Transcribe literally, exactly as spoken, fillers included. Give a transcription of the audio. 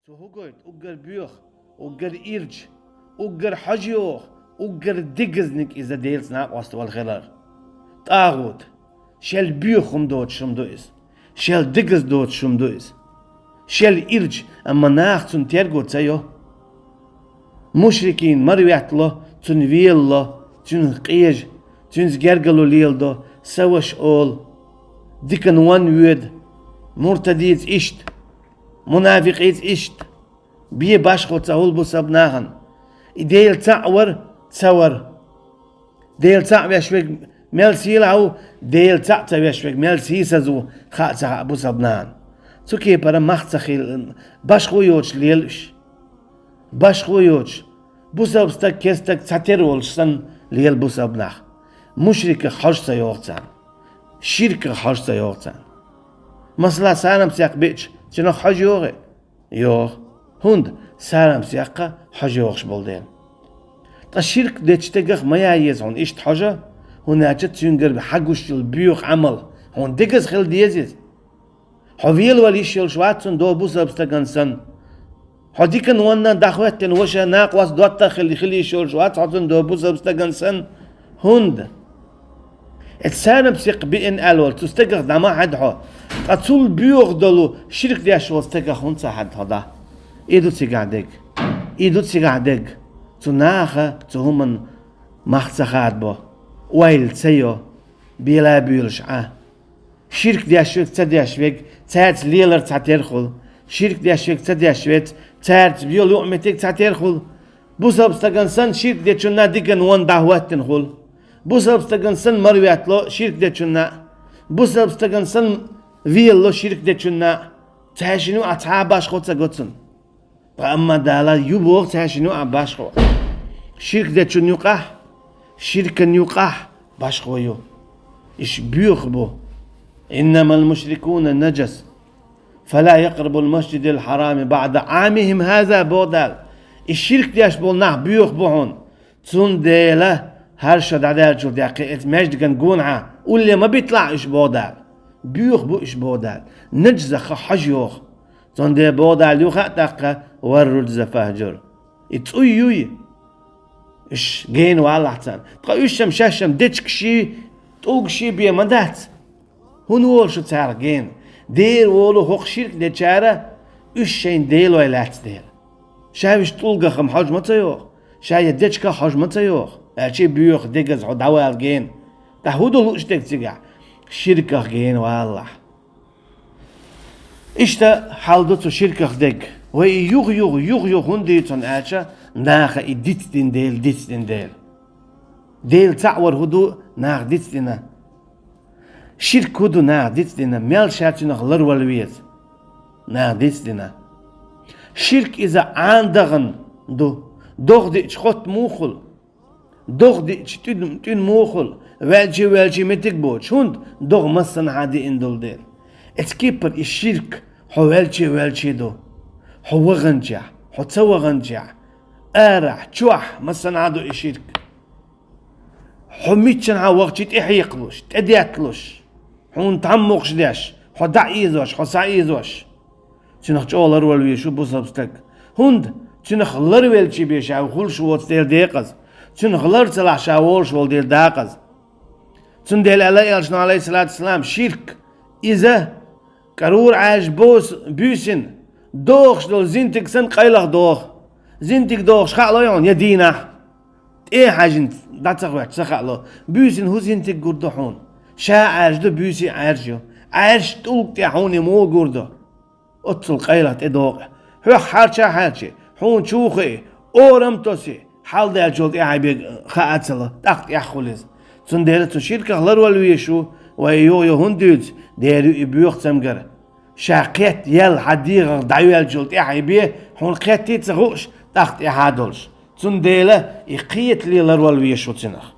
Цо хӀу гойту? Уггар боьха, уггар ирча, уггар хьожа йоха, уггар дегазник иза Делаца накъост вала хилар. ТӀагӀут. Шел боьха хӀума доцуш хӀума ду иза. Шел дегаза доцуш хӀума ду иза. Шел ирча, амма наха цунна терго ца йо. Мушрикийн марветтало, цунна велало, цуьнах къежа, цуьнца гергарло леладо, са ваша олу, диканна ван воьду, муртадица иштта, мунафикъица иштта. Бен башхо ца хуьлу бусалба нахана. И Дела цхьаъ вара, ца вара. Дела цхьаъ веш верг мел сийлахь ву, Дела цхьаъ ца веш верг мел сийсаза ву, хаа ца хаьа бусалба нахана. Цу кепара мах ца хила, башхо йоцуш лела уьш. Башхо йоцуш. Бусалба стаг, керста стаг цхьатерра волуш санна лела бусалба нах. Мушриках хьожа ца йогӀу царна. Ширках хьожа ца йогӀу царна. Масала, сарам-сакх биъча, цуьнах хьожа йогӀий? ЙогӀу. ХӀунда? Сарам-сакхах хьожа йогӀуш болу дела. Ткъа ширк дечу стагах ма яй еза хьуна иштта хьожа, хӀунда аьлча цуьнгара хьагуш йолу боьха Ӏамал хьуна дегаза хила деза иза. Хьо велавала йиш йолуш вац цунна догӀу бусалба стагана санна. Хьо диканна ванна дӀахӀоьттина ваша, накъост доттагӀа хила, хила йиш йолуш вац хьо цунна догӀу бусалба стагана санна. ХӀунда? Эцу сарам-сакх биъна аьлла волу цу стагах дӀа ма хьаьда хьо, ткъа цул боьха долу ширк деш волу стагах хӀунда ца хьаьда хьо дӀа? И ду цигахь дерг. И ду цигахь дерг. Цу наха цу хӀуманна мах ца хадабо, ойла ца йо, бела а буьйлуш Ӏа. Ширк деш верг, ца деш верг, цаьрца лелар цхьатерра хуьлу. Ширк деш верг, ца деш верг, цаьрца йолу юкъаметтиг цхьатерра хуьлу. Бусалба стагана санна ширк дечунна диканна ванна дӀахӀоьттина хуьлу. Бусалба стагана санна марветтало ширк дечунна. Бусалба стагана санна велало ширк дечунна. Цаьршинна юкъахь цхьа а башхо ца го цунна. Ткъа амма Дала ю боху цаьршинна юкъахь башхо. Ширк дечунна юкъахь, ширкана юкъахь башхо ю. Иш боьха бу. «Иннамал мушрикуна наджас, фала якърабул масджидал хьарама баъда Ӏамихим хаза», боху Дала. И ширк деш болу нах боьха бу хьуна. Цундела хӀара шо дӀадаьллачул тӀаьхьа кхин эцу маьждиган гонахьа улле ма битталахь уьш, боху Дала. Боьха бу уьш, боху Дала. Наджасах хьожа йогӀу. Цундела боху Дала, ю хаьа тӀаккха: «Вар руджза фахджур». И цӀуй юй. Уьш гена валахь царна. Ткъа уьш-м шаьш-м дечигаший, тӀулгаший бен ма дац. ХӀунда волу шу царах гена? Дера волу хӀокху ширк дечара уьш шайна делой лаьцна дела. Ша уьш тӀулгах-м хьожа ма ца йогӀу, ша я дечигах хьожа ма ца йогӀу, аьлча боьха дегаза хьо дӀавала гена. Ткъа хӀун ду лууш дерг цигахь? Ширках гена валалахь. Иштта хьал ду цу ширках дерг. Вай и юха-юха, юха-юха хӀунда дуьйцу аьлча, наха и дицдина дела, дицдина дела. Дела цхьаъ вар хӀун ду наха дицдина? Ширк хӀун ду наха дицдина? Мел ша цуьнах ларвала веза? Наха дицдина. Ширк иза Ӏан дахана ду. ДогӀа диъча хотта муха хуьлу? ДогӀа диъча тӀуьн-, тӀуьн муха хуьлу? Ваьлча, ваьлча меттиг боцуш. ХӀунда? ДогӀа массанхьа диъна долу дела. Эцу кепара и ширк хьо ваьлча, ваьлча ду. Хьо ваханчехь, хьо ца ваханчехь, арахь, чохь, массанхьа ду и ширк. Хьо миччанхьа вахча тӀехьекхалуш, тӀедетталуш, хьуна тхьаммукъаш деш, хьо дӀаийзош, хьо схьаийзош. Цуьнах чӀогӀа ларвала везаш ву бусалба стаг. ХӀунда? Цуьнах ларвелча бен ша хуьлуш воцу дела декъаза. Цуьнах лар ца лахь ша волуш волу дела дакъаза. Цундела аьлла элчано, алейхиссалату вассалам, ширк иза кӀарура Ӏаьржа бос-, буьйсина, дохуш долу зинтиг санна къайлаха доху. Зинтиг дохуш хаало хьуна я дийнахь? ТӀе а хьаьжжина дӀа ца хоьттуш ца хаало, буьйсина хӀун зинтиг гур ду хьуна? Ша Ӏаьржа ду, буьйса а Ӏаьржа ю. Ӏаьржа тӀулга тӀехь хьуна и муха гур ду? Оццул къайлаха тӀедогӀу. Хьох хьарча а хьарчи, хьуна чу а хии, орам а тоси, хьалдаьллачул тӀаьхьа бен хаа ца ло, тӀаккха тӀехь хуьлу иза. Цундела цу ширках ларвала везаш ву вай юха-юха хӀунда дуьйцу, дера ю и боьха цамгар. Ша кхетта яьлла хьан дегӀах дӀайоьллачул тӀаьхьа бен, хьуна кхетта а ца хууш, тӀаккха тӀаьхьа долуш. Цундела и кхетале ларвала везаш ву цуьнах.